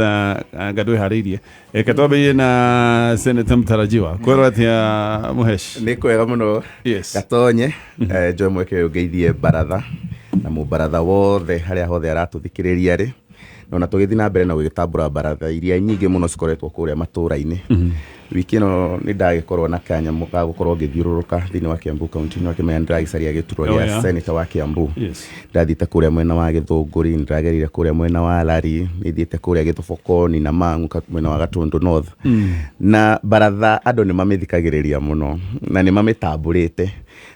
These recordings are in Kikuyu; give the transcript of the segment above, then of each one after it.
Anga ndwĩharĩirie. Reke twambĩrĩrie na Senator mtarajiwa kwĩrwo atĩa, Mũhesh? Nĩ kwega mũno. Gatonye, njoe mweke ũyũ ngeithie baratha na mũbaratha wothe harĩa hothe aratũthikĩrĩria rĩ, na ona tũgĩthiĩ na mbere na gũgĩtambũra baratha iria nyingĩ mũno cikoretwo kũrĩa matũra-inĩ. Wiki ĩno nĩ ndagĩkorwo na kanyamũ ga gũkorwo ngĩthiũrũrũka thĩinĩ wa Kiambu County, nĩ wakĩmenya nĩ ndĩragĩcaria gĩturwa gĩa senator wa Kiambu. Ndathiĩte kũrĩa mwena wa Gĩthũngũri, nĩ ndĩragereire kũrĩa mwena wa Lari, nĩ thiĩte kũrĩa Gĩthobokoni na Mang'u mwena wa Gatundu North. Na baratha andũ nĩ mamĩthikagĩrĩria mũno na nĩ mamĩtambũrĩte,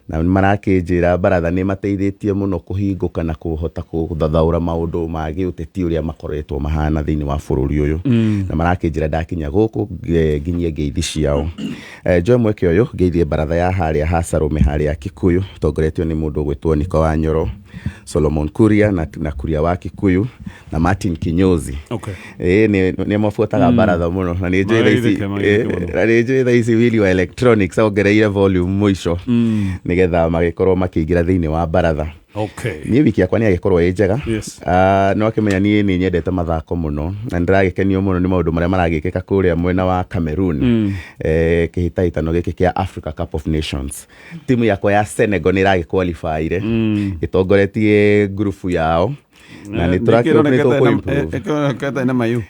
na nĩ marakĩnjĩra baratha nĩ ĩmateithĩtie mũno kũhingũka na kũhota gũthathaũra maũndũ ma gĩũteti ũrĩa makoretwo mahana thĩinĩ wa bũrũri ũyũ. Na marakĩnjĩra ndakinya gũkũ nginyie ngeithi ciao. Njoe mweke ũyũ ngeithie baratha ya harĩa ha Salome harĩa Kikuyu, tongoretio nĩ mũndũ ũgwĩtwo Niko wa Nyoro, Solomon Kuria na Kuria wa Kikuyu na Martin Kinyozi. Ĩĩ nĩ mabuataga baratha mũno, na nĩ njũĩ thaa ici Magĩtheke, magĩtheke mũno. Na nĩ njũĩ thaa ici Willy wa Electronics ongereire volume mũico nĩgetha magĩkorwo makĩingĩra thĩinĩ wa baratha. Niĩ wiki yakwa nĩ yagĩkorwo ĩ njega. Ah, nĩ wakĩmenya niĩ nĩ nyendete mathako mũno na nĩ ndĩragĩkenio mũno nĩ maũndũ marĩa maragĩkĩka kũrĩa mwena wa Cameroon, kĩhĩtahĩtano gĩkĩ kĩa Africa Cup of Nations. Timu yakwa ya Senegal nĩ ĩragĩqualifyire ĩtongoretie ngurubu yao na nĩ tũrakĩ Ĩkĩronekete na mayu.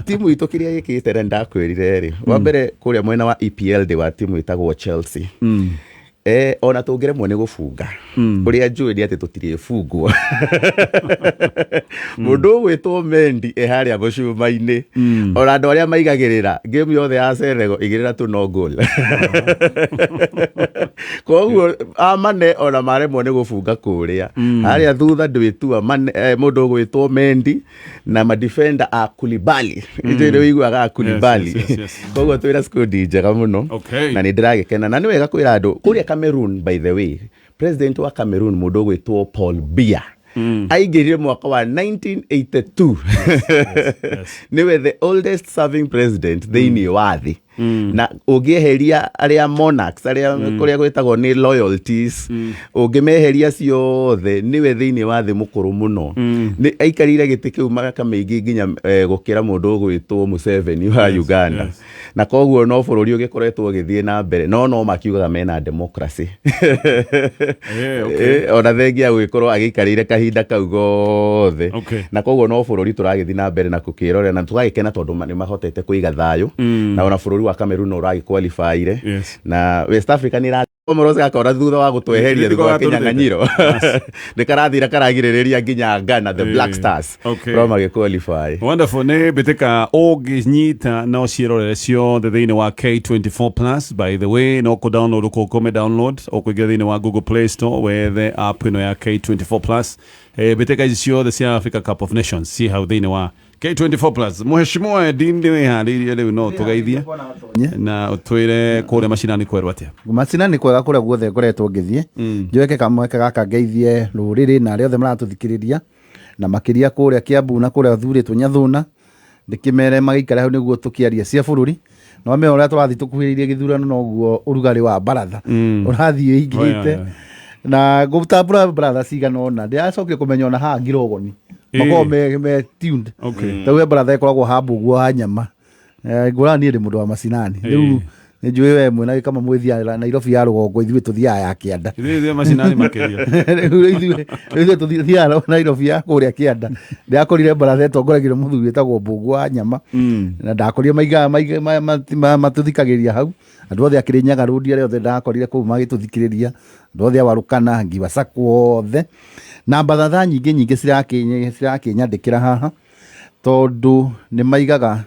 Timu itũ kĩrĩa ĩkĩte na ndakwĩrire rĩ, wa mbere kũrĩa mwena wa EPL ndĩ wa timu ĩtagwo Chelsea. Ona tũngĩremwo nĩ gũbunga, ũrĩa njũĩ nĩ atĩ tũtirĩbungwo. Mũndũ ũgwĩtwo Mendy e harĩa mũcuma-inĩ, ona andũ arĩa maigagĩrĩra game yothe ya Senegal igĩrĩra tu no goal. Koguo amane ona maremwo nĩ gũbunga kũrĩa harĩa thutha ndwĩtua Mane, mũndũ ũgwĩtwo Mendy na madefender a Koulibaly, njũĩ nĩ ũiguaga a Koulibaly. Yes. Koguo twĩna squad njega mũno. Na nĩ ndĩragĩkena, na nĩ wega kwĩra andũ kũrĩa Cameroon, by the way, president wa Cameroon, mũndũ ũgwĩtwo Paul Biya, aingĩrire mwaka wa 1982. Nĩwe the oldest serving president thĩinĩ wa thĩ, na ũngĩeheria arĩa monarchs arĩa kũrĩa gwĩtagwo nĩ loyalties, ũngĩmeheria ciothe, nĩwe thĩinĩ wa thĩ mũkũrũ mũno. Nĩ aikarire gĩtĩ kĩu mĩaka mĩingĩ nginya gũkĩra mũndũ ũgwĩtwo Museveni wa Uganda. Na koguo no bũrũri ũgĩkoretwo ũgĩthiĩ na mbere, no makiugaga mena democracy. Ona thengia gũgĩkorwo agĩikarĩire kahinda kau gothe. Na koguo no bũrũri tũragĩthiĩ na mbere na gũkĩrorera na tũgagĩkena tondũ nĩ mahotete kũiga thayũ, na ona bũrũri wa Cameroon no ũragĩqualifyire na West Africa nĩ ĩra Comoros gakora thutha wa gũtweheria thutha wa kĩnyang'anyiro nĩ karathira karagirĩrĩria nginya Ghana, the Black Stars, no magĩqualify. Wonderful. Nĩ mbĩtĩka ũngĩnyita no ciĩrorere ciothe thĩinĩ wa K24 Plus. By the way, no kũ download ũkũkũme download, ũkũingĩra thĩinĩ wa Google Play Store wethe app ĩno ya K24 Plus. Mbĩtĩka ici ciothe cia Africa Cup of Nations ciĩ hau thĩinĩ wa K24 Plus. Mheshimiwa Edin, nĩ wĩharĩirie rĩu? No tũgeithie na ũtwĩre kũrĩa macinani kwerwo atĩa? Macinani kwega kũrĩa guothe ngoretwo ngĩthiĩ. Njoeke kamweke gaka ngeithie rũrĩrĩ na arĩa othe maratũthikĩrĩria, na makĩria kũrĩa Kiambu na kũrĩa thurĩtwo Nyathuna, ndĩkĩmere magĩikare hau nĩguo tũkĩaria cia bũrũri. Na wamenya ũrĩa tũrathiĩ tũkuhĩrĩirie gĩthurano, noguo ũrugarĩ wa baratha ũrathiĩ ũingĩhĩte. Na gũtambũra baratha cigana ũna, ndĩracokire kũmenya ona haha Ngirogoni makoragwo me tuned. Rĩu he baratha ĩkoragwo ha Mbũguo ha nyama. Ngũraga niĩ ndĩ mũndũ wa macinani rĩu, nĩ njũĩ we mwĩna gĩkama mwĩthiaga Nairobi ya rũgongo, ithuĩ tũthiaga ya kĩanda. Ithuĩ macinani makĩria. Rĩu ithuĩ tũthiaga Nairobi ya kũrĩa kĩanda. Ndĩrakorire baratha ĩtongoragio nĩ mũthuri wĩtagwo Mbũguo wa nyama, na ndakorire maigaga matũthikagĩrĩria hau. Andũ othe a Kĩrĩnyaga rũndi arĩa othe ndakorire kũu magĩtũthikĩrĩria, andũ othe a Warũkana Ngiwaca othe, na baratha nyingĩ nyingĩ cirakĩnyandĩkĩra haha tondũ nĩ maigaga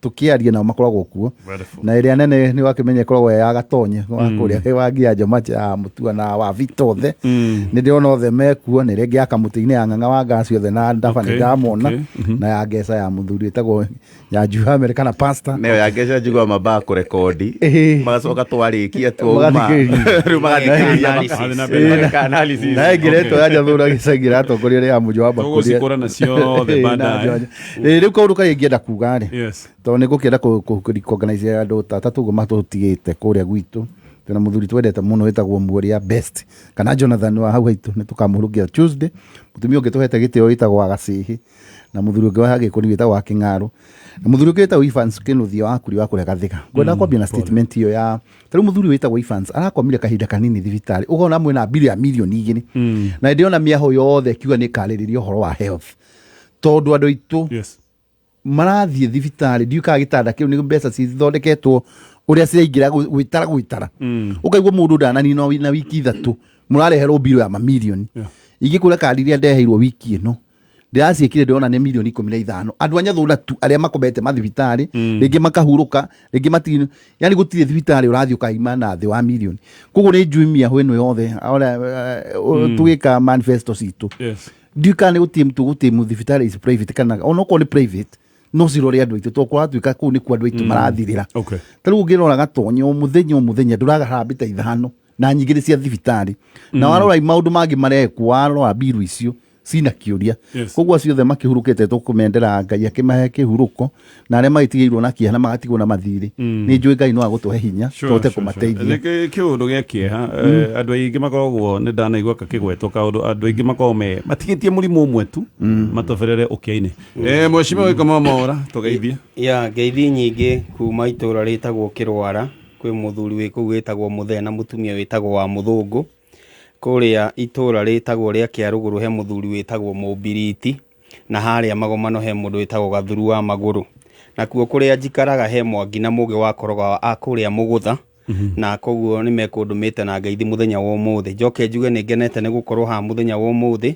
tũkĩaria nao makoragwo kuo. Wonderful. Na ĩrĩa nene nĩ wakĩmenya ĩkoragwo ya Gatonye wa kũrĩa wa Ngianjo macha ya Mũtua na wa Vita othe, nĩ ndĩrona othe mekuo, na ĩrĩa ĩngĩ ya Kamũtĩ-inĩ ya Ng'ang'a wa Ngasi othe na Ndaba nĩ ndamona, na ya Ngeca ya mũthuri wĩtagwo Nyanjui Amerika na pastor. Nayo ya Ngeca njigua mambaga kũrekondi, magacoka twarĩkia twauma Magathikĩrĩria. rĩu magathikĩrĩria. Analysis. Na mbere. Mageka analysis. Na ĩngĩ retwo ya Njathũra gĩcagi ĩratongoria ĩrĩa ya Mũnjo wa Mbakũri. Tũgũcikũrana ciothe baadaye. Rĩu kaũndũ karĩa ingĩenda kuga rĩ, tondũ nĩ ngũkĩenda kũ-recognize andũ ta atatũ ũguo matũtigĩte kũrĩa gwitũ. Twĩna mũthuri twendete mũno wĩtagwo Muoria Best kana Jonathan wa hau haitũ, nĩ tũkamũhurũkia Tuesday. Mũtumia ũngĩ tũhete gĩtĩo wĩtagwo Agacĩhĩ. Na mũthuri ũngĩ wa Gĩkũni wĩtagwo wa Kĩng'arũ, na mũthuri ũngĩ wĩtagwo Evans Kĩnuthia wa Kuri wa kũrĩa Gathĩga. Ngwenda kwambia na statement ĩyo ya ta rĩu mũthuri wĩtagwo Evans arakomire kahinda kanini thibitarĩ, ũkona mwĩna mbirũ ya 2 mirioni. Na ndĩrona mĩaho yothe ĩkiuga nĩ ĩkarĩrĩria ũhoro wa health, tondũ andũ aitũ marathiĩ thibitarĩ, ndiũĩ kana gĩtanda kĩu nĩ mbeca cithondeketwo ũrĩa ciraingĩra gwĩtara gwĩtara, ũkaigua mũndũ ndananina na wiki 3 mũrareherwo mbirũ ya mamirioni. Ingĩkwĩra kandi iria ndeheirwo wiki ĩno ndĩraciĩkire, ndĩrona nĩ 15 mirioni. Andũ a Nyathũna tu arĩa makomete mathibitarĩ, rĩngĩ makahurũka, rĩngĩ mati, yani gũtirĩ thibitarĩ ũrathiĩ ũkaima na thĩ wa mirioni. Koguo nĩ njui mĩaho ĩno yothe ũrĩa tũgĩka manifesto citũ, ndiũĩ kana nĩ gũtiĩ tũgũtiĩ thibitarĩ ici private, kana onokorwo nĩ private no cirore andũ aitũ, tondũ kũratuĩka kũu nĩkuo andũ aitũ marathirĩra. Ta rĩu ũngĩrora Gatonyo, o mũthenya o mũthenya ndũraga harambĩ ta ithano, na nyingĩ nĩ cia thibitarĩ. Na warora maũndũ mangĩ marekwo, warora mbiru icio cina kĩũria. Koguo acio othe makĩhurũkĩte, tũkũmendera Ngai akĩmahe kĩhurũko, na arĩa magĩtigĩirwo na kĩeha na magatigwo na mathirĩ, nĩ njũĩ Ngai no agũtũhe hinya tũhote kũmateithia. Nĩ kĩũndũ gĩa kĩeha. Andũ aingĩ makoragwo, nĩ ndanaigua kakĩgwetwo kaũndũ, andũ aingĩ makoragwo me matigĩtie mũrimũ ũmwe tu matoberere ũkĩa-inĩ. Mheshimiwa Gĩkoma Mwaũra, tũgeithie. Ya ngeithi nyingĩ kuma itũra rĩtagwo Kĩrwara, kwĩ mũthuri wĩ kũu wĩtagwo Mũthee na mũtumia wĩtagwo wa Mũthũngũ. Kũrĩa itũra rĩtagwo rĩa Kĩarũgũrũ he mũthuri wĩtagwo Mũmbiriti, na harĩa Magomano he mũndũ wĩtagwo Gathuru wa Magũrũ. Nakuo kũrĩa njikaraga he Mwangi na Mũgĩ wa Koroga a kũrĩa Mũgũtha, na koguo nĩ mekũndũmĩte na ngeithi mũthenya wa ũmũthĩ. Njoke njuge nĩ ngenete nĩ gũkorwo haha mũthenya wa ũmũthĩ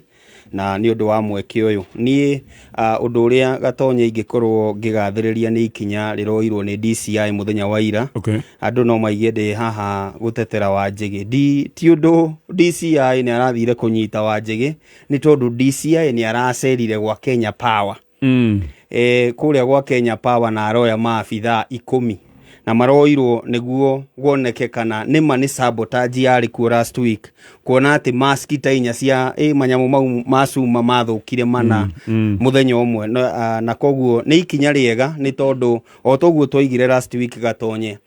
na nĩ ũndũ wa mweke ũyũ. Niĩ ũndũ ũrĩa Gatonye ingĩkorwo ngĩgathĩrĩria nĩ ikinya rĩroirwo nĩ DCI mũthenya wa ira. Andũ no maigue ndĩ haha gũtetera Wanjĩgĩ. Ti ũndũ DCI nĩ arathire kũnyita Wanjĩgĩ, nĩ tondũ DCI nĩ aracerire gwa Kenya Power. Kũrĩa gwa Kenya Power, na aroya maabithaa 10 na maroirwo nĩguo woneke kana nĩma nĩ sabotage yarĩ kuo last week, kuona atĩ maski ta inya cia manyamũ mau ma cuma mathũkire mana mũthenya ũmwe. Na koguo nĩ ikinya rĩega, nĩ tondũ o toguo twaigire last week, Gatonye,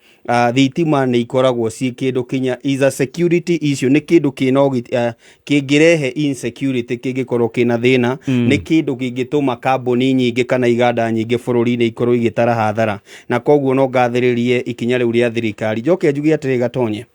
thitima nĩ ikoragwo ciĩ kĩndũ kinya is a security issue, nĩ kĩndũ kĩna kĩngĩrehe insecurity, kĩngĩkorwo kĩna thĩna, nĩ kĩndũ kĩngĩtũma kambuni nyingĩ kana iganda nyingĩ bũrũri-inĩ ikorwo igĩtara hathara. Na koguo no ngathĩrĩrie ikinya rĩu rĩa thirikari. Njoke njuge atĩrĩ, Gatonye,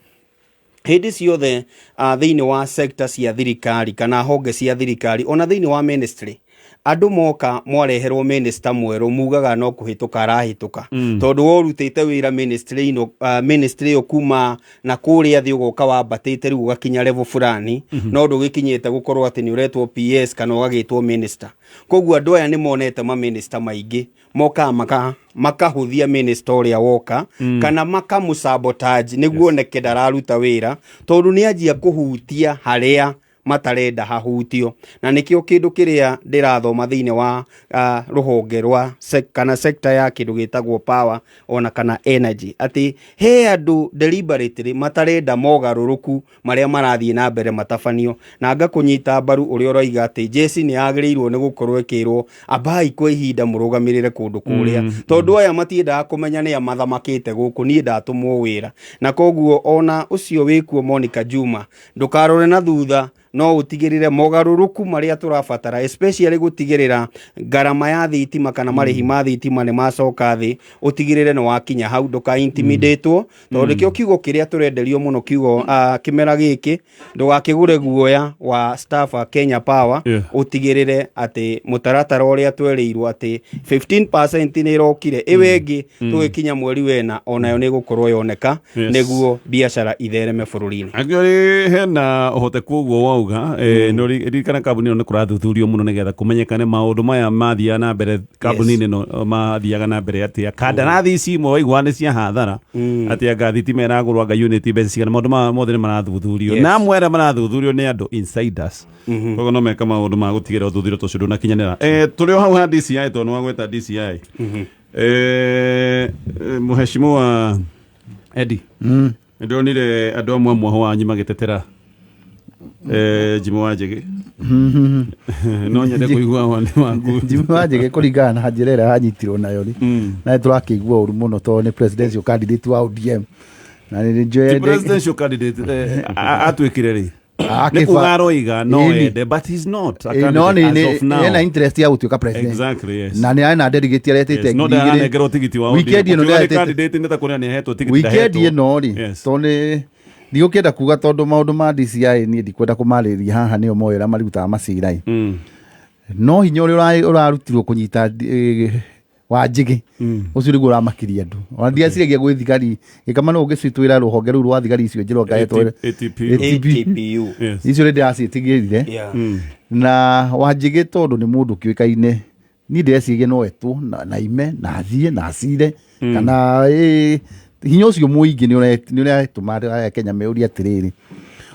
hĩndĩ ciothe thĩinĩ wa sector cia thirikari kana honge cia thirikari, ona thĩinĩ wa ministry, andũ moka mwareherwo minister mwerũ mugaga no kũhĩtũka arahĩtũka, tondũ worutĩte wĩra ministry ĩno, ministry ĩyo kuma na kũrĩa thĩ ũgoka wambatĩte rĩu ũgakinya level fulani, no ndũgĩkinyĩte gũkorwo atĩ nĩ ũretwo PS kana ũgagĩtwo minister. Koguo andũ aya nĩ monete ma minister maingĩ mokaga makahũthia minister ũrĩa woka kana makamũsabotage nĩguo oneke ndararuta wĩra, tondũ nĩ anjia kũhutia harĩa matarenda hahutio. Na nĩkĩo kĩndũ kĩrĩa ndĩrathoma thĩinĩ wa rũhonge rwa kana sector ya kĩndũ gĩtagwo power ona kana energy, atĩ he andũ deliberately matarenda mogarũrũku marĩa marathiĩ na mbere matabanio. Na ngakũnyita mbaru ũrĩa ũroiga atĩ jeci nĩ yagĩrĩirwo nĩ gũkorwo ĩkĩrwo ambai kwa ihinda mũrũgamĩrĩre kũndũ kũrĩa, tondũ aya matiendaga kũmenya nĩa mathamakĩte gũkũ. Niĩ ndatũmwo wĩra, na koguo ona ũcio wĩkuo Monica Juma, ndũkarore na thutha, no ũtigĩrĩre mogarũrũku marĩa tũrabatara, especially gũtigĩrĩra ngarama ya thitima kana marĩhi ma thitima nĩ macoka thĩ, ũtigĩrĩre nĩ wakinya hau, ndũka intimidatwo, tondũ nĩkĩo kiugo kĩrĩa tũrenderio mũno, kiugo kĩmera gĩkĩ, ndũgakĩgũre guoya wa staff a Kenya Power. Ũtigĩrĩre atĩ mũtaratara ũrĩa twerĩirwo atĩ 15% nĩ ĩrokire, ĩwe ĩngĩ tũgĩkinya mweri wena onayo nĩ ĩgũkorwo yoneka, nĩguo biacara ithereme bũrũri-inĩ. Angĩrĩ hena ũhoteku ũguo wauga, no ririkana kambuni ĩno nĩ kũrathuthurio mũno nĩgetha kũmenyekane maũndũ maya mathiaga na mbere kambuni-inĩ ĩno mathiaga na mbere atĩa, kandarathi ici imwe waigua nĩ cia hathara atĩ anga thitima ĩragũrwo anga unit mbeca cigana. Maũndũ maya mothe nĩ marathuthurio, na amwe arĩa marathuthurio nĩ andũ insiders, koguo no meka maũndũ ma gũtigĩrĩra ũthuthuria ta ũcio ndũnakinyanĩra. Tũrĩ o hau ha DCI, tondũ nĩ wagweta DCI, Mheshimiwa Eddie, nĩndonire andũ amwe amwe wanyu magĩtetera Jimmy Wanjigi. No nyende kũigua woni waku. Jimmy Wanjigi, kũringana na njĩra ĩrĩa anyitirwo nayo rĩ, na nĩ tũrakĩigua ũru mũno tondũ nĩ presidential candidate wa ODM na nĩ njũĩ. Ti presidential candidate, atuĩkire rĩ? Nĩ kuga aroiga no Ĩni. ende, but he's not a No candidate as of now. ena interest ya gũtuĩka president. Exactly, yes. Na nĩ arĩ na delegate aretĩte Yes, no 2000. ndaranengerwo tigiti wa Weekend ĩno ODM. Ũkiuga nĩ ndĩretĩte- candidate nĩ ta kuonania nĩ ahetwo tigiti weekend ndahetwo. ĩno rĩ, Yes. tondũ nĩ ndigũkĩenda kuga tondũ maũndũ ma DCI niĩ ndikwenda kũmarĩrĩria haha, nĩo moĩ ũrĩa marutaga macira ĩ. No hinya ũrĩa ũrarutirwo kũnyita Wanjĩgĩ ũcio nĩguo ũramakirie andũ. Ona ndiaciragia gwĩ thigari gĩkama no ũngĩcitwĩra rũhonge rũu rwa thigari icio njĩrwo ngahetwo ATP. ATPU. Yes. Icio nĩ ndĩraciĩtigĩrire. Na Wanjĩgĩ tondũ nĩ mũndũ kĩũĩkaine, niĩ ndĩreciragia no etwo na ime na athiĩ na acire kana hinya ũcio mũingĩ nĩ ũratũma andũ aya Kenya meurie atĩrĩrĩ,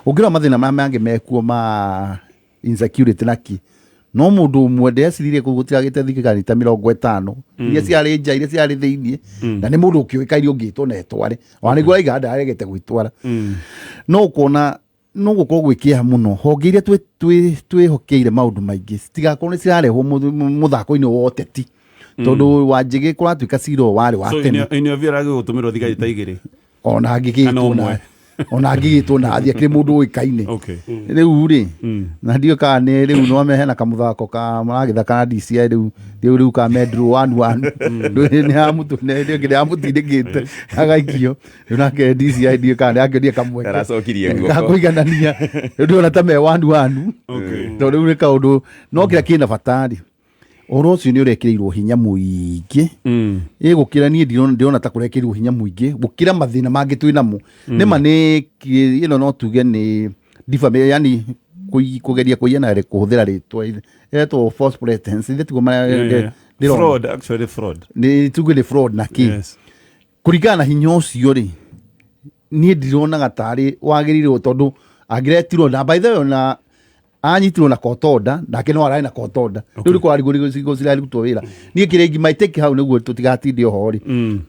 ũngĩrora mathĩna marĩa mangĩ mekuo ma insecurity na ki no mũndũ ũmwe ndeciririe kũu gũtiragĩte thigari ta 50 iria ciarĩ nja, iria ciarĩ thĩiniĩ, na nĩ mũndũ ũkĩũĩkaine ũngĩtwo na etware, ona nĩguo aiga ndaregete gwĩtwara. No ũkona no gũkorwo gwĩ kĩeha mũno honge iria twĩhokeire maũndũ maingĩ citigakorwo nĩ cirarehwo mũthako-inĩ wa ũteti, tondũ Wanjĩgĩ kũratuĩka cira ũyũ warĩ wa So tene. in your view aragĩ gũtũmĩrwo thigari ta igĩrĩ Ona kana angĩgĩtwo ũmwe. na ona angĩgĩtwo na athiĩ akĩrĩ mũndũ ũĩkaine. Rĩu rĩ, na ndiũĩ kana nĩ rĩu no hena kamũthako ka maragĩthaka na DCI rĩu ka medro one one nĩ amũtindĩkĩte agaikio. Rĩu nake DCI ndiũĩ kana nĩ angĩonire kamweke Aracokirie guoko. ga kũiganania. Rĩu ndĩrona ta me one one, tondũ rĩu nĩ kaũndũ no kĩrĩa kĩna bata rĩ, ũhoro ũcio nĩ ũrekĩrĩirwo hinya mũingĩ ĩ gũkĩra niĩ ndĩrona ta kũrekĩrĩirwo hinya mũingĩ gũkĩra mathĩna mangĩ twĩ namo. Nĩma nĩ ĩno no tuge nĩ defamation, yani kũgeria kũiya na kũhũthĩra rĩtwa ĩretwo false pretense, ithe tiguo ndĩrona. Fraud, actually fraud. Nĩ tuge nĩ fraud na kĩ. Kũringana na hinya ũcio rĩ, niĩ ndironaga tarĩ wagĩrĩirwo, tondũ angĩretirwo na by the way ona anyitirwo na kotonda nake no ararĩ na kotonda. Rĩu nĩ kũrarigwo nĩguo cirarutwo wĩra. Niĩ kĩrĩa ingi my take hau nĩguo tũtigatinde oho rĩ,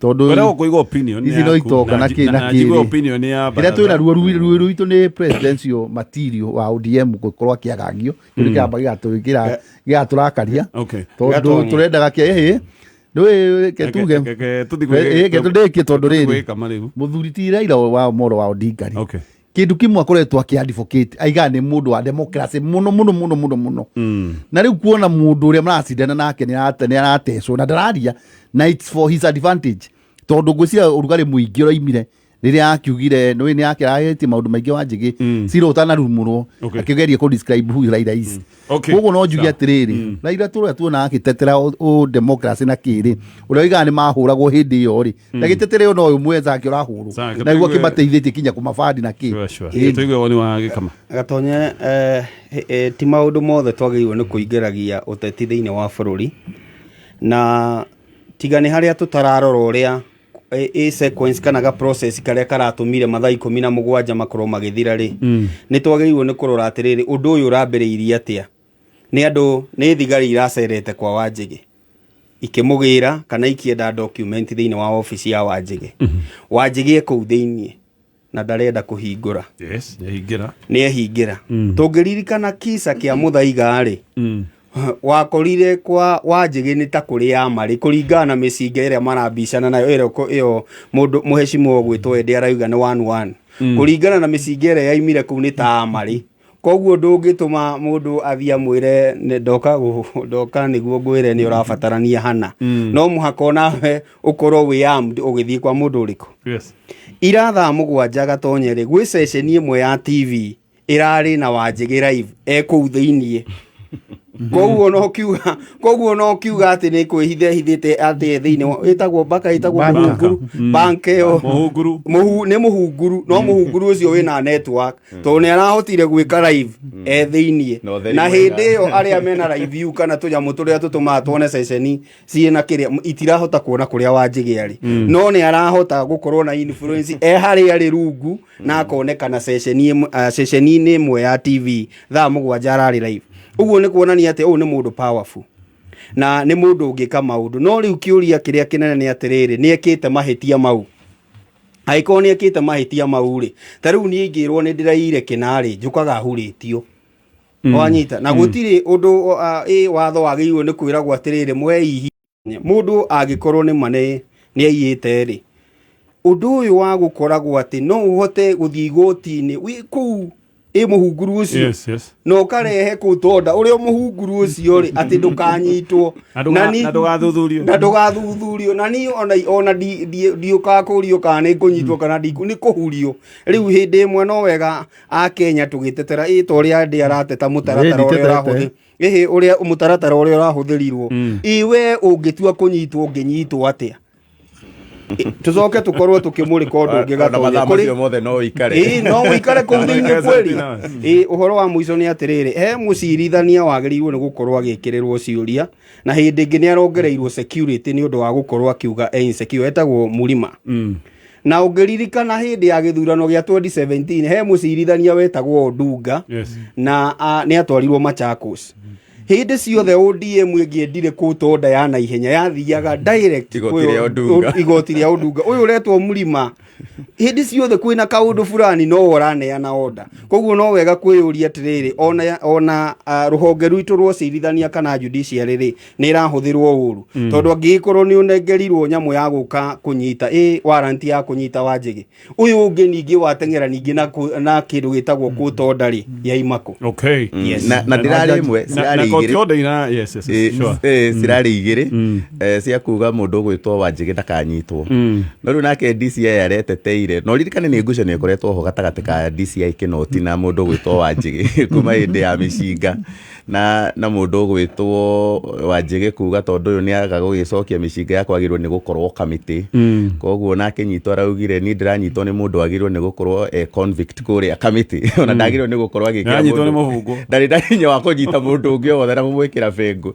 tondũ Wenda gũkũigua opinion ici no yaku, itonga na kĩ na njigua kĩrĩ. opinion ya Kĩrĩa twĩ baratha. naruo ruo rwitũ nĩ presidential material wa ODM gũkorwo akĩagagio, kĩu nĩ kĩamba gĩgatũrakaria, tondũ Gatonya. tũrendaga kĩa ĩhĩ rĩu ke tuge Reke tũthiĩ Ĩ, ke tũndĩkie tondũ rĩrĩ gwĩka marĩu. Mũthuri ti Raila wa Omolo wa Odinga rĩ, kĩndũ kĩmwe akoretwo akĩ advocate aigaga nĩ mũndũ wa democracy mũno mũno mũno mũno mũno. Na rĩu kuona mũndũ ũrĩa maracindana nake nĩ aratecwo na ndararia na it's for his advantage, tondũ ngwĩciria ũrugarĩ mũingĩ ũraimire rĩrĩa akiugire nĩ nĩ akĩrahĩtie maũndũ maingĩ wa Njĩgĩ cira ũtanarumũrwo, akĩgeria kũ describe who Raila is. Koguo no njuge atĩrĩrĩ, Raila tũrĩa tuona akĩtetera ũ democracy na kĩrĩ ũrĩa oigaga nĩ mahũragwo hĩndĩ ĩyo rĩ, ndagĩtetere ona ũyũ mwenzake ũrahũrwo Sawa, na nĩguo tũigue- akĩmateithĩtie kinya kũmabandi na kĩ. Sure, sure. Tũigue woni wa Gĩkama. Gatonye, ti maũndũ mothe twagĩrĩirwo nĩ kũingĩragia ũteti thĩinĩ wa bũrũri, na tiga nĩ harĩa tũtararora ũrĩa ĩ sequence kana ga process karĩa karatũmire mathaa 17 makorwo magĩthira rĩ, nĩ twagĩrĩirwo nĩ kũrora atĩrĩrĩ, ũndũ ũyũ ũrambĩrĩirie atĩa? Nĩ andũ nĩ thigari iracerete kwa Wanjĩgĩ ikĩmũgĩra kana ikĩenda document thĩinĩ wa obici ya Wanjĩgĩ. Wanjĩgĩ e kũu thĩinĩ na ndarenda kũhingũra. Yes, nĩahingĩra. Nĩ ehingĩra. Tũngĩririkana kisa kĩa Mũthaiga rĩ, wakorire kwa Wanjĩgĩ nĩ ta kũrĩ ya marĩ kũringana na mĩcinga ĩrĩa marambicana nayo ĩrĩa ĩyo mũndũ mũhecimwo ũgwĩtwo ĩndĩ arauga nĩ one one, kũringana na mĩcinga ĩrĩa yaimire kũu nĩ ta marĩ. Koguo ndũngĩtũma mũndũ athiĩ amwĩre nĩ ndoka nĩguo ngwĩre nĩ ũrabatarania hana. No mũhaka onawe ũkorwo wĩ armed ũgĩthiĩ kwa mũndũ ũrĩkũ. Ira thaa 7 Gatonye rĩ, gwĩ ceceni ĩmwe ya TV ĩrarĩ na Wanjĩgĩ live e kũu thĩiniĩ. Koguo no kiuga atĩ nĩ kwĩhitha ehithĩte atĩ thĩinĩ ĩtagwo baka, ĩtagwo mũhunguru bank ĩyo. Mũhunguru. Nĩ mũhunguru, no mũhunguru ũcio wĩna network tondũ nĩ arahotire gwĩka live e thĩiniĩ. Na ũtheri Na mwega. hĩndĩ ĩyo arĩa mena live view kana tũnyamũ tũrĩa tũtũmaga tuone ceceni ciĩna kĩrĩa itirahota kuona kũrĩa Wanjĩgĩ arĩ, no nĩ arahota gũkorwo na influence e harĩa arĩ rungu na akonekana ceceni-inĩ ĩmwe ya TV thaa 7 ararĩ live. Ũguo nĩ kuonania atĩ ũyũ nĩ mũndũ powerful na nĩ mũndũ ũngĩka maũndũ. No rĩu kĩũria kĩrĩa kĩnene nĩ atĩrĩrĩ, nĩ ekĩte mahĩtia mau? Angĩkorwo nĩ ekĩte mahĩtia mau rĩ, ta rĩu niĩ ingĩrwo nĩ ndĩraiyire kĩna rĩ, njũkaga hurĩtio, wanyita? Na gũtirĩ ũndũ ĩ watho wagĩrĩirwo nĩ kwĩragwo atĩrĩrĩ mweihi mũndũ angĩkorwo nĩ ma nĩ aiyĩte rĩ. Ũndũ ũyũ wa gũkoragwo atĩ no ũhote gũthiĩ igoti-inĩ wĩ kũu. Ĩ mũhunguru ũcio. Yes. Na ũkarehe kũu tonda ũrĩa mũhunguru ũcio rĩ, atĩ ndũkanyitwo. Na Na ndũgathuthurio. Na ndũgathuthurio. Na niĩ ona ndiũkaga kũrio kana nĩ ngũnyitwo kana nĩ kũhurio. Rĩu hĩndĩ ĩmwe no wega a Kenya tũgĩtetera ĩ ta ũrĩa ndĩ arateta mũtaratara ũrĩa ũrahũthĩ. Ĩhĩ, ũrĩa mũtaratara ũrĩa ũrahũthĩrirwo. Ĩ we ũngĩtua kũnyitwo ũngĩnyitwo atĩa? Tũcoke tũkorwo tũkĩmũrĩka ũndũ ũngĩ Ona mathaa gatonya. macio mothe no ũikare. Ĩĩ, no ũikare kũu thĩinĩ kweli. Exactly. Ĩĩ, ũhoro wa mũico nĩ atĩrĩrĩ, he mũcirithania wagĩrĩirwo nĩ gũkorwo agĩkĩrĩrwo ciũria, na hĩndĩ ĩngĩ nĩ arongereirwo security nĩ ũndũ wa gũkorwo akiuga e insecure, etagwo Mũrima. Na ũngĩririkana hĩndĩ ya gĩthurano gĩa 2017, he mũcirithania wetagwo Odunga, na nĩ atwarirwo Machakos. Hĩndĩ ciothe ODM ĩngĩendire kũtonda ya naihenya yathiaga direct Igoti kwĩ rĩa Odunga. Igoti rĩa Odunga. Ũyũ ũretwo Mũrima, hĩndĩ ciothe kwĩna kaũndũ fulani no ũraneana order. Koguo no wega kwĩyũria atĩrĩrĩ, ona rũhonge rwitũ rwa ũcirithania kana judiciary rĩ, nĩ ĩrahũthĩrwo ũru. Tondũ angĩgĩkorwo nĩ ũnengerirwo nyamũ ya gũka kũnyita, warrant ya kũnyita Wanjĩgĩ, ũyũ ũngĩ ningĩ wateng'era ningĩ na kĩndũ gĩtagwo court order rĩ, ya imako. Okay. Yes. Na ndĩrarĩ ĩmwe, Na cirarĩ court igĩrĩ. order ira, yes, sure. Cirarĩ igĩrĩ, cia kuga mũndũ ũgwĩtwo Wanjĩgĩ ndakanyitwo. No rĩu nake DCI areteteire. Na ũririkane nĩ ngucanio ĩkoretwo ho gatagatĩ ka DCI Kinoti na mũndũ ũgwĩtwo Wanjĩgĩ kuma hĩndĩ ya mĩcinga. Na mũndũ ũgwĩtwo Wanjĩgĩ kuga tondũ ũyũ nĩaga gũgĩcokia mĩcinga ya kwagĩrĩirwo nĩ gũkorwo kamĩtĩ. Koguo nake nyitwo araugire niĩ ndĩranyitwo nĩ mũndũ wagĩrĩirwo nĩ gũkorwo e convict kũrĩa kamĩtĩ. Ona ndagĩrĩirwo nĩ gũkorwo agĩkĩra Nĩaranyitwo nĩ mũndũ. mũbungo. Ndarĩ na hinya wa kũnyita mũndũ ũngĩ o wothe na kũmwĩkĩra bengũ.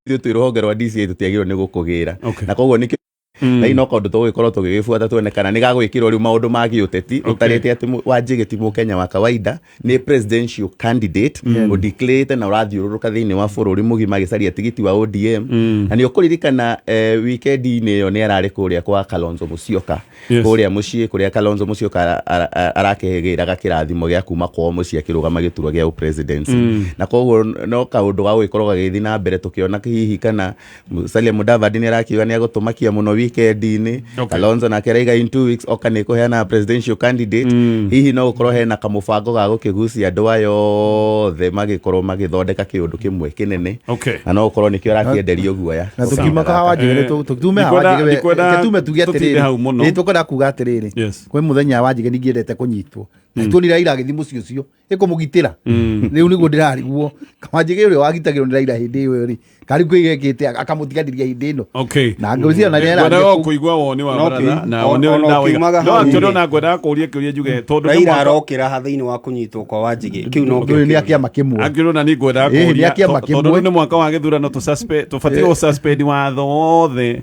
Ithuĩ twĩ rũhonge rwa DCI tũtiagĩrĩirwo nĩ gũkũgĩra. Okay. Na koguo nĩkĩo na ino kaũndũ tũgũgĩkorwo tũgĩgĩbuata tuone kana nĩ gagwĩkĩrwo rĩu maũndũ ma gĩũteti. Ũtarĩte atĩ Wanjĩgĩ ti Mũkenya wa kawaida, nĩ presidential candidate ũdeclarĩte na ũrathiũrũrũka thĩinĩ wa bũrũri mũgima agĩcaria tigiti wa ODM. Na nĩ ũkũririkana weekend-inĩ ĩyo nĩ ararĩ kũrĩa kwa Kalonzo Musyoka. Yes. Kũrĩa mũciĩ, kũrĩa Kalonzo Musyoka arakĩgĩraga kĩrathimo gĩa kuma kwao mũciĩ akĩrũgama gĩturwa gĩa presidency. Na koguo no kaũndũ ga gũgĩkorwo gagĩthiĩ na mbere tũkĩona hihi kana Musalia Mudavadi nĩ arakiuga nĩ agũtũmakia mũno weekend-inĩ. Okay. Kalonzo nake araiga in 2 weeks oka nĩ kũheana presidential candidate. Hihi no gũkorwo hena kamũbango ga gũkĩgucia andũ aya othe magĩkorwo magĩthondeka kĩũndũ kĩmwe kĩnene. Okay. Na no gũkorwo nĩkĩo arakĩenderio guoya. Na tũkiuma ka hawa Wanjĩgĩ, tũkiume hawa Wanjĩgĩ, Ndikwenda tume tuge tũtinde atĩrĩrĩ. hau mũno. Ĩ, tũkwenda kuga atĩrĩrĩ. Yes. Kwĩ mũthenya Wanjĩgĩ ningĩ endete kũnyitwo. Na tuonire Raila agĩthiĩ mũciĩ ũcio ĩkũmũgitĩra. Rĩu nĩguo ndĩrarigwo. Wanjĩgĩ ũrĩa wagitagĩrwo nĩ Raila hĩndĩ ĩyo rĩ, karĩ kwĩ gekĩte akamũtiganĩria hĩndĩ ĩno. Okay. Na ngwĩciria na nĩ Ngwendaga arathiĩ kũu. kũigua woni wa No, baratha, kĩ- na woni ona na waiga. ũkiumaga No, hau actually rĩ. ona ngwendaga kũũria kĩũria njuge, tondũ nĩ Raila mwaka- arokĩra ha thĩinĩ wa kũnyitwo kwa Wanjĩgĩ. Kĩu no Ũndũ ũyũ nĩ kĩo akĩama kĩmwe. Actually ona niĩ ngwendaga Ĩĩ, nĩ kũũria, akĩama tondũ kĩmwe. rĩu nĩ mwaka wa gĩthurano, tũbatiĩ gũ-suspend watho wothe.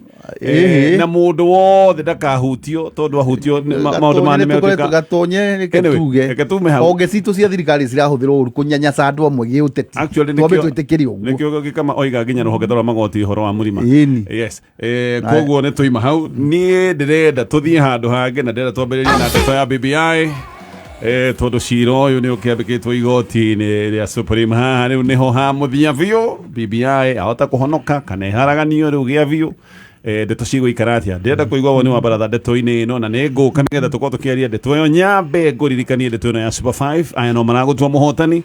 Na mũndũ wothe ndakahutio, tondũ ahutio nĩ maũndũ maya nĩ megũtuĩka- Gatonye, reke Anyway, tuge. reke tume hau. Honge citũ cia thirikari cirahũthĩrwo ũru kũnyanyasa andũ amwe gĩũteti. Actually, Twambe nĩkĩo- twĩtĩkĩre ũguo. nĩkĩo gĩkama oiga nginya rũhonge rwa magoti ũhoro wa mũrima. Ĩni. Yes. Koguo nĩ tũima hau. Niĩ ndĩrenda tũthiĩ handũ hangĩ na ndĩrenda twambĩrĩrie na ndeto ya BBI. Tondũ cira ũyũ nĩ ũkĩambĩkĩtwo igoti-inĩ rĩa Supreme haha rĩu nĩho ha mũthia biũ. BBI ahota kũhonoka kana ĩharaganio rĩu gĩa biũ. Ndeto cigũikara atĩa? Ndĩrenda kũigua woni wa baratha ndeto-inĩ ĩno na nĩ ngũka nĩgetha tũkorwo tũkĩaria ndeto ĩyo. Nyambe ngũririkanie ndeto ĩno ya Super 5. Aya no maragũtua mũhotani.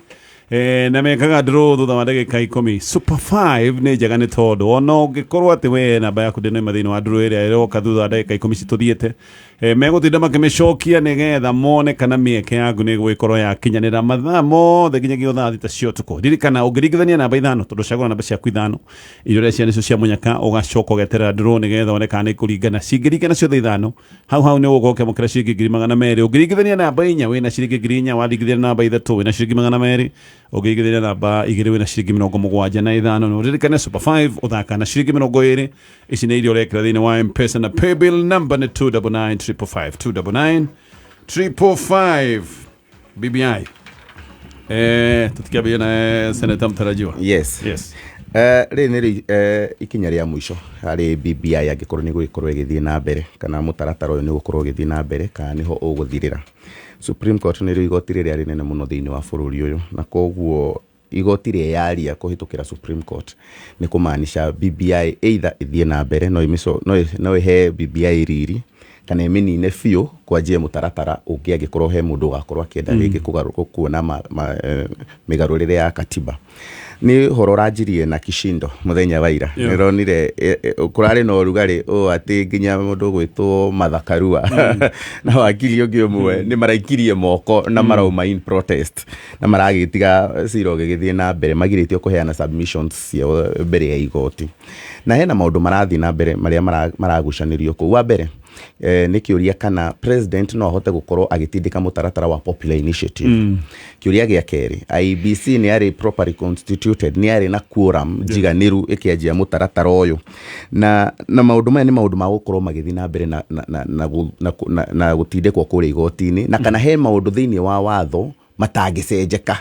Na mekaga draw thutha wa ndagĩka 10. Super 5 nĩ njega nĩ tondũ ona ũngĩkorwo atĩ we namba yaku ndĩnaima thĩinĩ wa draw ĩrĩa ĩroka thutha wa ndagĩka 10 citũthiĩte, megũtinda makĩmĩcokia nĩgetha mone kana mĩeke yaku nĩ ĩgũgĩkorwo yakinyanĩra mathaa mothe nginyagia thaa 6 cia ũtukũ. Ririkana ũngĩringithania namba 5, tondũ cagũra namba ciaku 5 iria ũreciria nĩcio cia mũnyaka, ũgacoka ũgeterera draw nĩgetha wone kana nĩ ikũringana. Cingĩringana ciothe 5, hau hau nĩ ũgũkorwo ũkĩamũkĩra ciringi ngiri magana merĩ. Ũngĩringithania namba 4 wĩna ciringi ngiri inya, waringithania namba 3 wĩna ciringi magana merĩ, ũngĩringithania namba 2 wĩna ciringi mĩrongo mũgwanja na ithano. Na ũririkane Super 5 ũthaka na ciringi mĩrongo ĩrĩ. Ici nĩ iria ũrekĩra thĩinĩ wa M-Pesa na paybill number nĩ two double nine triple five, two double nine triple five. BBI. Tũtikĩambĩrĩria na Senator mũtarajiwa. Yes. Yes. Rĩrĩ nĩ ikinya rĩa mũico harĩ BBI angĩkorwo nĩ gũgĩkorwo ĩgĩthiĩ na mbere kana mũtaratara ũyũ nĩ ũgũkorwo ũgĩthiĩ na mbere kana nĩho ũgũthirĩra. Supreme Court nĩrĩo igoti rĩrĩa rĩnene mũno thĩinĩ wa bũrũri ũyũ, na koguo igoti rĩyaria kũhĩtũkĩra Supreme Court nĩ kũmaanisha BBI either ĩthiĩ na mbere, no ĩhe BBI riri Kana ĩmĩnine biũ, kwanjie mũtaratara ũngĩ angĩkorwo he mũndũ ũgakorwo akĩenda rĩngĩ kuona mĩgarũrĩre ya katiba. Nĩ ũhoro ũranjirie na kishindo mũthenya wa ira. Nĩronire kũrarĩ na ũrugarĩ ũũ atĩ nginya mũndũ ũgwĩtwo Martha Karua na wakiri ũngĩ ũmwe nĩ maraikirie moko na marauma in protest, na maragĩtiga cira ũgĩgĩthiĩ na mbere, magirĩtio kũheana submissions ciao mbere ya igoti. Na hena maũndũ marathiĩ na mbere marĩa maragucanĩrio kũu. Wa mbere, nĩ kĩũria kana president no ahote gũkorwo agĩtindĩka mũtaratara wa popular initiative. Kĩũria gĩa kerĩ, IEBC nĩ yarĩ properly constituted, nĩ yarĩ na quorum njiganĩru ĩkĩanjia mũtaratara ũyũ? Na maũndũ maya nĩ maũndũ ma gũkorwo magĩthiĩ na mbere na gũtindĩkwo kũrĩa igoti-inĩ, na kana he maũndũ thĩinĩ wa watho matangĩcenjeka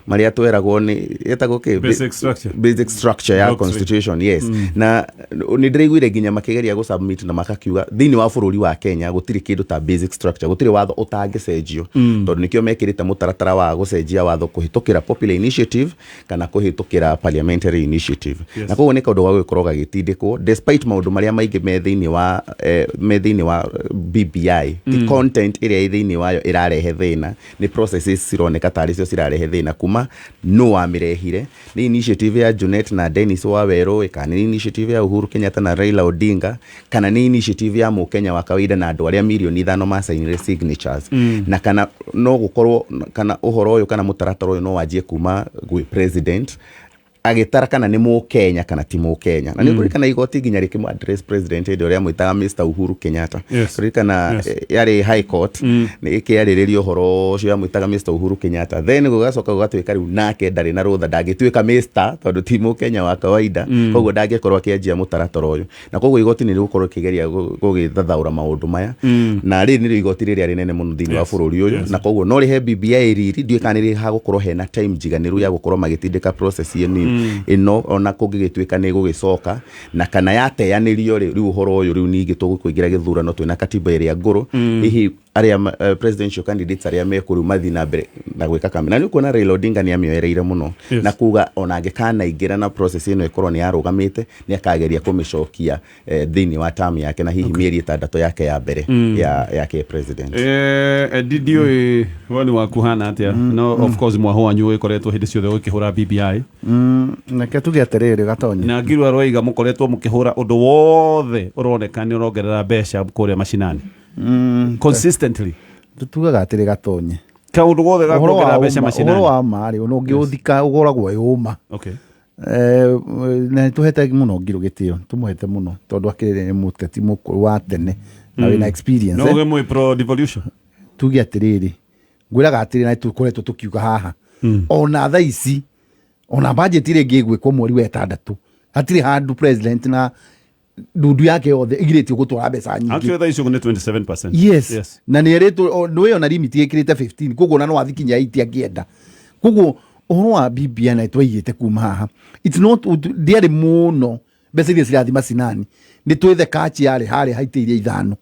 marĩa tweragwo nĩ ĩtagwo kĩ? Basic structure. Basic structure ya Doctrine. constitution, yes. Na nĩ ndĩraiguire nginya makĩgeria gũsubmit na makakiuga thĩinĩ wa bũrũri wa Kenya gũtirĩ kĩndũ ta basic structure, gũtirĩ watho ũtangĩcenjio, tondũ nĩkĩo mekĩrĩte mũtaratara wa gũcenjia watho kũhĩtũkĩra popular initiative kana kũhĩtũkĩra parliamentary initiative. Na koguo nĩ kaũndũ ga gũgĩkorwo gagĩtindĩkwo despite maũndũ marĩa maingĩ me thĩinĩ wa BBI. Ti content ĩrĩa ĩ thĩinĩ wayo ĩrarehe thĩna, nĩ processes cironeka tarĩ cio cirarehe thĩna, kuma no wamĩrehire, nĩ initiative ya Junet na Dennis Wawerũ, kana nĩ initiative ya Uhuru Kenyatta na Raila Odinga, kana nĩ initiative ya mũkenya wa kawaida na andũ arĩa 5 mirioni macainire signatures, na kana no gũkorwo kana ũhoro ũyũ kana mũtaratara ũyũ no wanjie kuma gwĩ president agĩtara kana nĩ mũkenya kana ti mũkenya. Na nĩ kũririkana igoti nginya rĩkĩmũ address president hĩndĩ ĩrĩa mwĩtaga Mr Uhuru Kenyatta. Kũririkana yarĩ high court nĩ ĩkĩarĩrĩria ũhoro ũcio, yamwĩtaga Mr Uhuru Kenyatta, then gũgacoka gũgatuĩka rĩu nake ndarĩ na rũtha, ndangĩtuĩka Mr tondũ ti mũkenya wa kawaida, koguo ndangĩkorwo akĩanjia mũtaratara ũyũ. Na koguo igoti nĩ rĩgũkorwo rĩkĩgeria gũgĩthathaũra maũndũ maya, na rĩrĩ nĩrĩo igoti rĩrĩa rĩnene mũno thĩinĩ wa bũrũri ũyũ, na koguo no rĩhe BBI riri. Ndiũĩ kana nĩ hagũkorwo hena time njiganĩru ya gũkorwo magĩtindĩka process ĩno, ona kũngĩgĩtuĩka nĩ gũgĩcoka, na kana yateanĩrio rĩ, rĩu ũhoro ũyũ rĩu ningĩ tũgũkũingĩra gĩthurano twĩna katiba ĩrĩa ngũrũ. Hihi arĩa presidential candidates arĩa mekũ rĩu mathiĩ na mbere na gwĩka campaign, na nĩ ũkuona Raila Odinga nĩ amĩoereire mũno na kuga ona angĩkanaingĩra na process ĩno ĩkorwo nĩ yarũgamĩte, nĩ akageria kũmĩcokia thĩinĩ wa term yake na hihi mĩeri 6 yake ya mbere ya president. Eddie, ndiũĩ woni waku hana atĩa, no of course mwaho wanyu ũgĩkoretwo hĩndĩ ciothe ũgĩkĩhũra BBI. Reke tuge atĩrĩrĩ, Gatonyi. Na Ngirwa Roiga mũkoretwo mũkĩhũra ũndũ wothe ũroneka nĩ ũrongerera mbeca kũrĩa macinani consistently. Tugaga atĩrĩ, Gatonyi, kaũndũ gothe ga ũhoro kuongerera wa mbeca ũma, ũhoro macinani. Wa ma rĩ, ona ũngĩũthika ũgoragwo wĩ ũma. Na nĩtũhete mũno Ngirũ gĩtĩo, tũmũhete mũno tondũ akĩrĩ nĩ mũteti mũkũrũ wa tene na wĩna experience. No ũge mwĩ pro devolution. Tuge atĩrĩrĩ, ngwĩraga atĩrĩ, na tũkoretwo tũkiuga haha ona thaa ici, ona budget ĩrĩa ĩngĩ ĩgwĩkwo mweri wa 6, hatirĩ handũ president na ndundu yake yothe ĩgirĩtio gũtwara mbeca nyingĩ. Actually thaa icio nĩ 27%. Yes. Na nä erĩtwo nä ona limit ĩkĩrĩte 15, koguo ona no athi kinya 80 angĩenda. Koguo ũhoro wa BBI na twaigĩte kuma haha, it's not ndiarĩ mũno mbeca iria cirathi macinani, nĩ twĩthe kachi yarĩ harĩa haitĩirie ithano.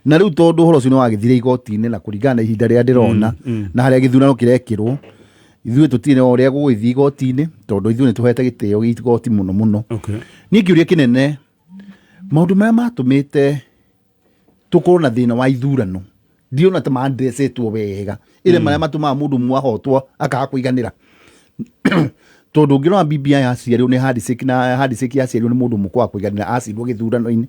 Na rĩu tondũ ũhoro ũcio nĩ wagĩthire igoti-inĩ, na kũringana na ihinda rĩrĩa ndĩrona na harĩa gĩthurano kĩrekĩrwo, ithuĩ tũtirĩ na ũrĩa gũgĩthiĩ igoti-inĩ, tondũ ithuĩ nĩ tũhete gĩtĩo gĩa igoti mũno mũno. Niĩ kĩũria kĩnene, maũndũ marĩa matũmĩte tũkorwo na thĩna wa ithurano ndiona ta mandrecetwo wega, ĩrĩa marĩa matũmaga mũndũ ũmwe ahotwo akaga kũiganĩra, tondũ ũngĩrora BBI yaciarirwo nĩ handshake, na handshake yaciarirwo nĩ mũndũ ũmwe kwaga kũiganĩra acindwo gĩthurano-inĩ.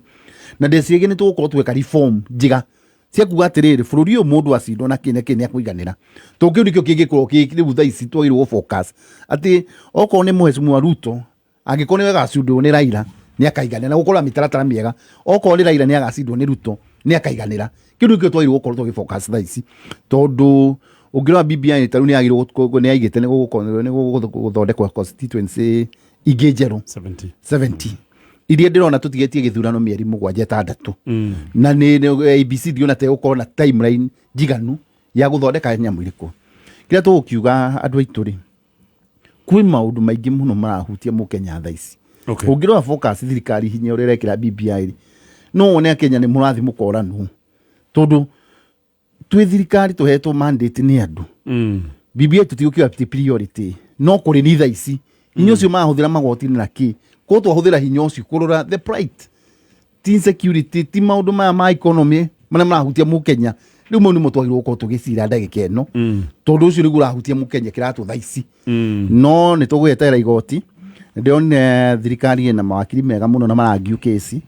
Na ndeciragia nĩ tũgũkorwo tweka reform njega cia kuga atĩrĩrĩ, bũrũri ũyũ mũndũ acindwo na kĩ na kĩ nĩ akũiganĩra, tondũ kĩu nĩkĩo kĩngĩkorwo kĩ rĩu thaa ici twagĩrĩirwo gũ focus atĩ okorwo nĩ mheshimiwa Ruto, angĩkorwo nĩ agacindwo nĩ Raila nĩ akaiganĩra, na gũkorwo na mĩtaratara mĩega. Okorwo nĩ Raila nĩ agacindwo nĩ Ruto nĩ akaiganĩra. Kĩu nĩkĩo twagĩrĩirwo gũkorwo tũgĩ focus thaa ici, tondũ ũngĩrora BBI ta rĩu nĩ yagĩrĩirwo nĩ yaigĩte nĩ gũthondekwo constituency ingĩ njerũ 70. 70 iria ndĩrona tũtigĩtie gĩthurano mĩeri 7 6, na nĩ ABC ndiona ta ĩgũkorwo na timeline njiganu ya gũthondeka nyamũ irĩkũ. Kĩrĩa tũgũkiuga andũ aitũ rĩ, kwĩ maũndũ maingĩ mũno marahutia mũkenya thaa ici. Ũngĩrora focus thirikari hinya ũrĩa ĩrekĩra BBI rĩ, no wone akenya nĩ mũrathi mũkoranwo, tondũ twĩ thirikari tũhetwo mandate nĩ andũ. BBI tũtigũkiuga ti priority, no kũrĩ ni thaa ici hinya ũcio marahũthĩra magoti-inĩ na kĩ, koguo twahũthĩra hinya ũcio kũrora the plight, ti insecurity, ti maũndũ maya ma economy. Marĩa marahutia Mũkenya rĩu mau nĩmo twagĩrĩirwo gũkorwo tũgĩcira ndagĩka ĩno, tondũ ũcio nĩguo ũrahutia Mũkenya kĩratũ thaa ici. No nĩ tũgweterera igoti. Ndĩronire thirikari ĩna mawakiri mega mũno na marangiu kesi,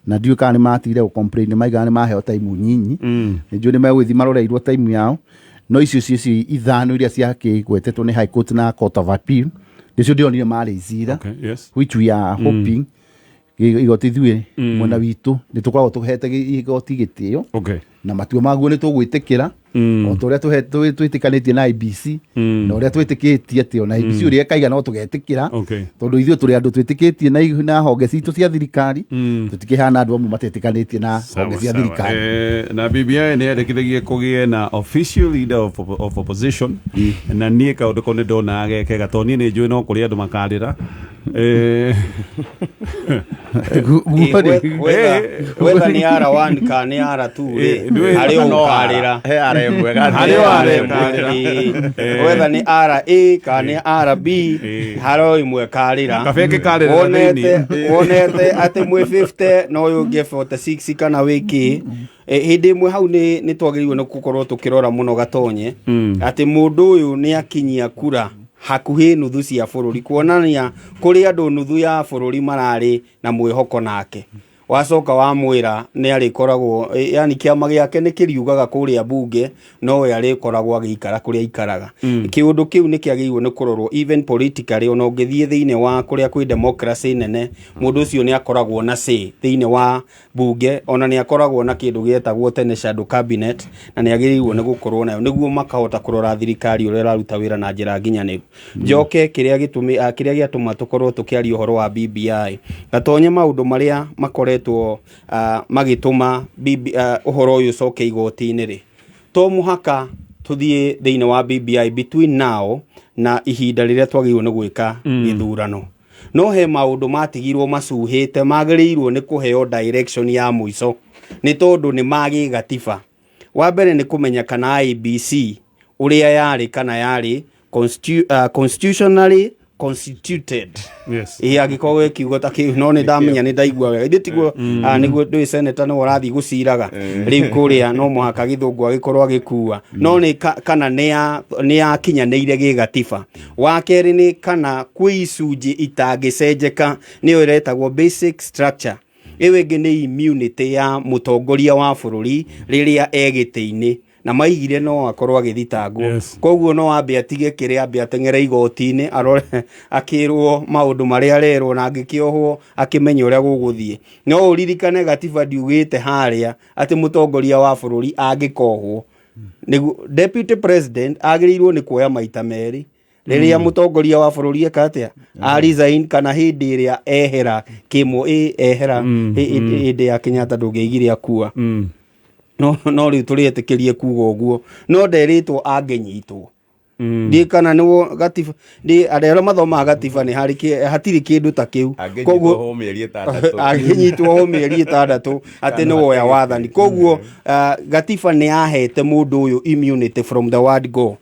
na ndiũĩ kana nĩ matigire gũ complain, nĩ maigaga nĩ maheo time nyinyi. Nĩ njũĩ nĩ megũgĩthiĩ maroreirwo time yao, no icio cio ithano iria ciakĩgwetetwo nĩ High Court na Court of Appeal nĩcio ndĩronire marĩ cira, which we are hoping igoti, ithuĩ mwena witũ nĩ tũkoragwo tũhete igoti gĩtĩo na matua maguo nĩ tũgwĩtĩkĩra o ta ũrĩa twĩtĩkanĩtie na IEBC na ũrĩa twĩtĩkĩtie atĩ ona IEBC ũrĩa ĩkaiga no tũgetĩkĩra, tondũ ithuĩ tũrĩ andũ twĩtĩkĩtie na honge citũ cia thirikari. Tũtikĩhana andũ amwe matetĩkanĩtie na honge cia thirikari. Na BBI nĩ yendekithagia kũgĩe na official leader of opposition, na niĩ kaũndũ kau nĩ ndonaga gekega, tondũ niĩ nĩ njũĩ no kũrĩ andũ makarĩra. Whether nĩ R1 kana nĩ R2 rĩ, harĩ o ũkarĩra. He R ĩmwe. Harĩ o R ĩmwe. Whether nĩ RA kana nĩ RB, harĩ o ĩmwe karĩra. Kabenge karĩrĩra. Wonete Thĩinĩ. Wonete atĩ mwĩ 50 no ũyũ ũngĩ 46 kana wĩ kĩ. Hĩndĩ ĩmwe hau nĩ twagĩrĩirwo nĩ gũkorwo tũkĩrora mũno gatonye atĩ mũndũ ũyũ nĩ akinyia kura hakuhĩ nuthu cia bũrũri, kuonania kũrĩ andũ nuthu ya bũrũri mararĩ na mwĩhoko nake. Wacoka wamwĩra nĩ arĩkoragwo yani kĩama gĩake nĩ kĩriugaga kũrĩa bunge, no we arĩkoragwo agĩikara kũrĩa aikaraga. Kĩũndũ kĩu nĩ kĩagĩrĩirwo nĩ kũrorwo even politically. Ona ũngĩthiĩ thĩinĩ wa kũrĩa kwĩ democracy nene, mũndũ ũcio nĩ akoragwo na say thĩinĩ wa bunge, ona nĩ akoragwo na kĩndũ gĩetagwo tene shadow cabinet, na nĩ agĩrĩirwo nĩ gũkorwo nayo nĩguo makahota kũrora thirikari ũrĩa ĩraruta wĩra na njĩra nginyanĩru. Njoke kĩrĩa gĩtũmi kĩrĩa gĩatũma tũkorwo tũkĩaria ũhoro wa BBI gatonye, maũndũ marĩa makoretwo magĩtũma BB, ũhoro ũyũ ũcoke igoti-inĩ rĩ, to mũhaka tũthiĩ thĩinĩ wa BBI between now na ihinda rĩrĩa twagĩrĩirwo nĩ gwĩka gĩthurano. No he maũndũ matigirwo macuhĩte magĩrĩirwo nĩ kũheo direction ya mũico, nĩ tondũ nĩ magĩgatiba. Wa mbere nĩ kũmenya kana IEBC ũrĩa yarĩ kana yarĩ constitutionally constituted. Ĩ angĩkorwo gwĩ kiugo ta kĩu, no nĩ ndamenya nĩ ndaigua wega ithuĩ tiguo. Nĩguo ndũĩ senator nĩwe ũrathiĩ gũciraga rĩu kũrĩa, no mũhaka gĩthũngũ agĩkorwo agĩkua, no nĩ kana nĩ yakinyanĩire gĩgatiba. Wa kerĩ nĩ kana kwĩ icunjĩ itangĩcenjeka, nĩyo ĩretagwo basic structure. Ĩyo ĩngĩ nĩ immunity ya mũtongoria wa bũrũri rĩrĩa e gĩtĩ-inĩ, na maigire no akorwo agĩthitangwo. Koguo no ambe atige kĩrĩa, ambe ateng'ere igoti-inĩ arore akĩrwo maũndũ marĩa arerwo, na angĩkĩohwo akĩmenye ũrĩa gũgũthiĩ. No ũririkane gatiba ndiugĩte harĩa atĩ mũtongoria wa bũrũri angĩkohwo nĩguo deputy president agĩrĩirwo nĩ kuoya maita merĩ, rĩrĩa mũtongoria wa bũrũri eka atĩa, a resign, kana hĩndĩ ĩrĩa ehera kĩmũ ĩ ehera. Hĩndĩ ya Kenyatta ndũngĩaigire akua. No rĩu tũrĩetĩkĩrie kuga ũguo, no nderĩtwo angĩnyitwo. Ndiĩ kana nĩwo gatiba, ndĩ andũ arĩa mathomaga gatiba nĩ harĩ hatirĩ kĩndũ ta kĩu. Angĩnyitwo ho mĩeri 6. Angĩnyitwo ho mĩeri 6 atĩ nĩ woya wathani. Koguo gatiba nĩ yahete mũndũ ũyũ immunity from the word go.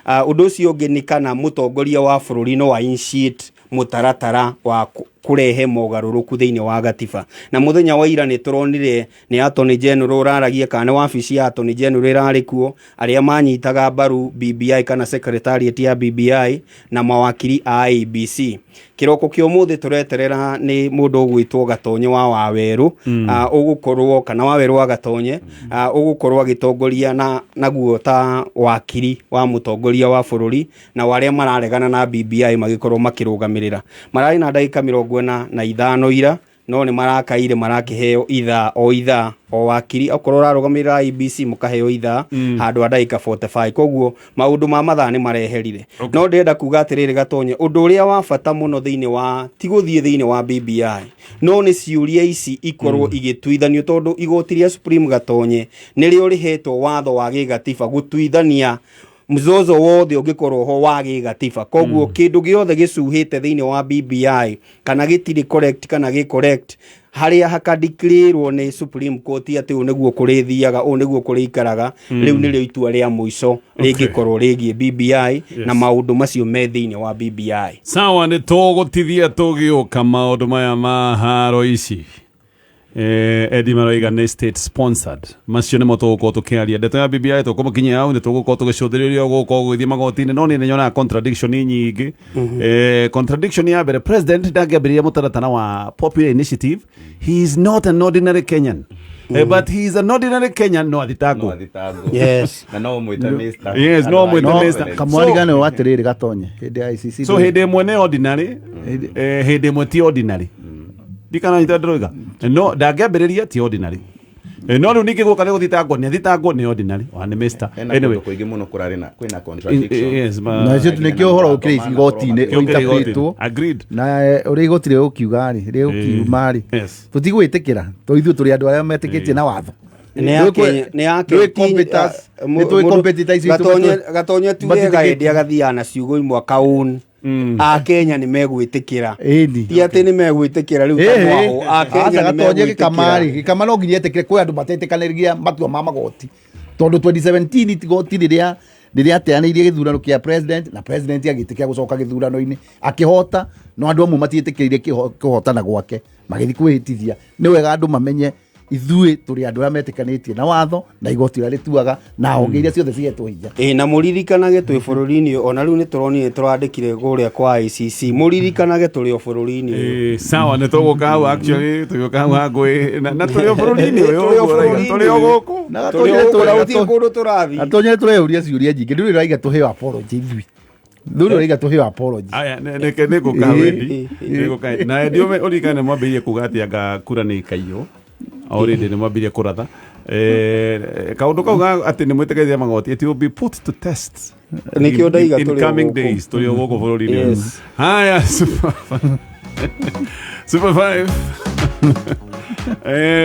Ũndũ ũcio ũngĩ nĩ kana mũtongoria wa bũrũri no a initiate mũtaratara wa kũrehe mogarũrũku thĩinĩ wa gatiba. Na mũthenya wa ira nĩ tũronire nĩ Attorney General ũraragia, kana nĩ wabici ya Attorney General ĩrarĩ kuo, arĩa manyitaga mbaru BBI kana secretariat ya BBI na mawakiri a IEBC. Kĩroko kĩa ũmũthĩ tũreterera nĩ mũndũ ũgwĩtwo Gatonye wa Wawerũ, ũgũkorwo kana Wawerũ wa Gatonye, ũgũkorwo agĩtongoria na naguo ta wakiri wa mũtongoria wa bũrũri, na arĩa mararegana na BBI magĩkorwo makĩrũgamĩrĩra. Mararĩ na ndagĩka 45 ira, no nĩ marakaire marakĩheo ithaa o ithaa o wakiri, okorwo ũrarũgamĩrĩra IEBC mũkaheo ithaa handũ ha ndagĩka 45. Koguo maũndũ ma mathaa nĩ mareherire. No ndĩrenda kuga atĩrĩrĩ Gatonye, ũndũ ũrĩa wa bata mũno thĩinĩ wa ti gũthiĩ thĩinĩ wa BBI, no nĩ ciũria ici ikorwo igĩtuithanio, tondũ igoti rĩa Supreme Gatonye nĩrĩo rĩhetwo watho wa gĩgatiba gũtuithania mzozo wothe ũngĩkorwo ho wa gĩgatiba. Koguo kĩndũ gĩothe gĩcuhĩte thĩinĩ wa BBI kana gĩtirĩ correct kana gĩ correct, harĩa hakadeclarewo nĩ Supreme Court atĩ ũũ nĩguo kũrĩthiaga, ũũ nĩguo kũrĩikaraga, rĩu nĩrĩo itua rĩa mũico rĩngĩkorwo rĩgiĩ BBI na maũndũ macio me thĩinĩ wa BBI. Sawa, nĩ tũgũtithia tũgĩũka maũndũ maya ma haro ici. Eddie maroiga nĩ state sponsored. Macio nĩmo tũgũkorwo tũkĩaria. Ndeto ya BBI tũkũmũkinyia hau, nĩ tũgũkorwo tũgĩcũthĩrĩria gũkorwo gũgĩthiĩ magoti-inĩ, no niĩ nĩ nyonaga contradiction nyingĩ. Contradiction ya mbere, president ndangĩambĩrĩria mũtaratara wa popular initiative. He is not an ordinary Kenyan. But he is an ordinary Kenyan no athitangwo. No athitangwo. Na no ũmwĩte Mr. Yes, no ũmwĩte No Mr. kamwarigane wa atĩrĩrĩ, Gatonye, hĩndĩ ya ICC. So hĩndĩ ĩmwe nĩ ordinary, hĩndĩ ĩmwe ti ordinary. Ndikananyita ndĩroiga no ndangĩambĩrĩria ti ordinary. No rĩu ningĩ gũka nĩ gũthitangwo, nĩ athitangwo nĩ ordinary wa nĩ Mr. Hena Anyway. kũndũ kũingĩ mũno kũrarĩ na kwĩna contradiction. Yes, na icio nĩkĩo ũhoro ũkĩrĩ igoti-inĩ Kĩo kĩrĩ igoti-inĩ. ũinterpretwo. Agreed. Na ũrĩa igoti rĩgũkiuga rĩ, rĩgũkiuma rĩ, tũtigwĩtĩkĩra tondũ ithuĩ tũrĩ andũ arĩa metĩkĩtie na watho. Nĩ ya Ndũĩ competitors, nĩ tũĩ competitors itũ. Gatonye tuge Matitikĩtie. hĩndĩ agathiaga na ciugo imwe akaun Akenya nĩ megwĩtĩkĩra. Ĩni. Ti atĩ nĩ megwĩtĩkĩra rĩu ta mwahũ, Akenya nĩ Gatonye gĩkama rĩ, megwĩtĩkĩra. gĩkama no nginya etĩkĩre. Kwĩ andũ matetĩkanĩria matua ma magoti, tondũ 2017 igoti rĩrĩa rĩrĩateanĩirie gĩthurano kĩa president na president agĩtĩkĩra gũcoka gĩthurano-inĩ akĩhota, no andũ amwe matiĩtĩkĩrire kĩhotana gwake, magĩthiĩ kwĩhĩtithia. Nĩ wega andũ mamenye ithuĩ tũrĩ andũ arĩa metĩkanĩtie na watho na igoti ũrĩa rĩtuaga na honge iria ciothe cihetwo hinya. Ĩ, na mũririkanage twĩ bũrũri-inĩ ũyũ, ona rĩu nĩ tũronire nĩ tũrandĩkire kũrĩa kwa ICC, mũririkanage tũrĩ o bũrũri-inĩ ũyũ. Sawa, nĩ tũgũka hau, actually tũgĩũka hau hangũĩ na tũrĩ o bũrũri-inĩ ũyũ. Tũrĩ o ũguo ũraiga, bũrũri-inĩ tũrĩ o ũyũ. gũkũ. Na Tũrĩ o Gatonye gũkũ na gũtirĩ kũndũ tũrathiĩ. Gatonye tũreyũria ciũria nyingĩ. Ndũrĩ ũraiga tũheo apology, ithuĩ ndũrĩ ũraiga tũheo apology. Aya, nĩ ngũka hau Eddie. Nĩ ngũka. Na Eddie ũririkane mwambĩrĩirie kuga atĩ anga kura nĩ ikaiywo. Already nĩ mwambĩrĩirie kũratha. Kaũndũ kau ga atĩ nĩ mwĩtĩkĩtie magoti, it will be put to test Nĩkĩo ndaiga in tũrĩ o coming gũkũ. days. Tũrĩ o gũkũ bũrũri-inĩ ũyũ. Haya, Super Super Five.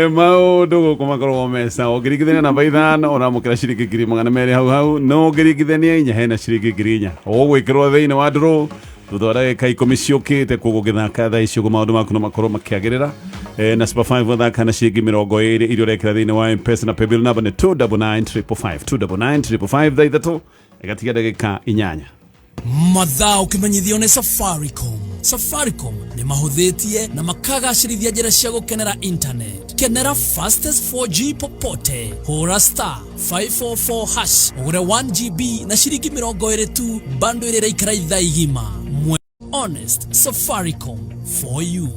Maũndũ gũkũ makoragwo mesa. Ũngĩringithania namba 5 ũramũkĩra ciringi 200,000 hau hau, no ũngĩringithania 4 hena ciringi 4,000 ũgwĩkĩrwo thĩinĩ wa draw thutha wa ndagĩka 10 ciũkĩte. Koguo ũngĩthaka thaa ici ũguo, maũndũ maku no makorwo makĩagĩrĩra. Na Super 5 wathaka na ciringi 20 iria ũrekĩra thĩinĩ wa Mpesa, na paybill number nĩ 299555, 299555. Thaa 3 ĩgatiga ndagĩka 8. Mathaa ũkĩmenyithio nĩ Safaricom. Safaricom nĩ mahũthĩtie na makagacĩrithia njĩra cia gũkenera internet. Kenera fastest 4G popote. Hũra *544# ũgũre 1 GB na ciringi 20 tu, bando ĩrĩa ĩraikara ithaa igima. Honest Safaricom, for you.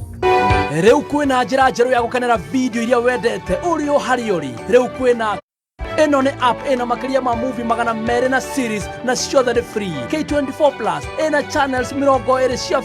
Rĩu kwĩna njĩra njerũ ya gũkenera video iria wendete ũrĩ o harĩa ũrĩ. Rĩu kwĩna ĩno nĩ app ĩna makĩria ma movie 200 na series, na ciothe nĩ free. K24 Plus ĩna channels 20 cia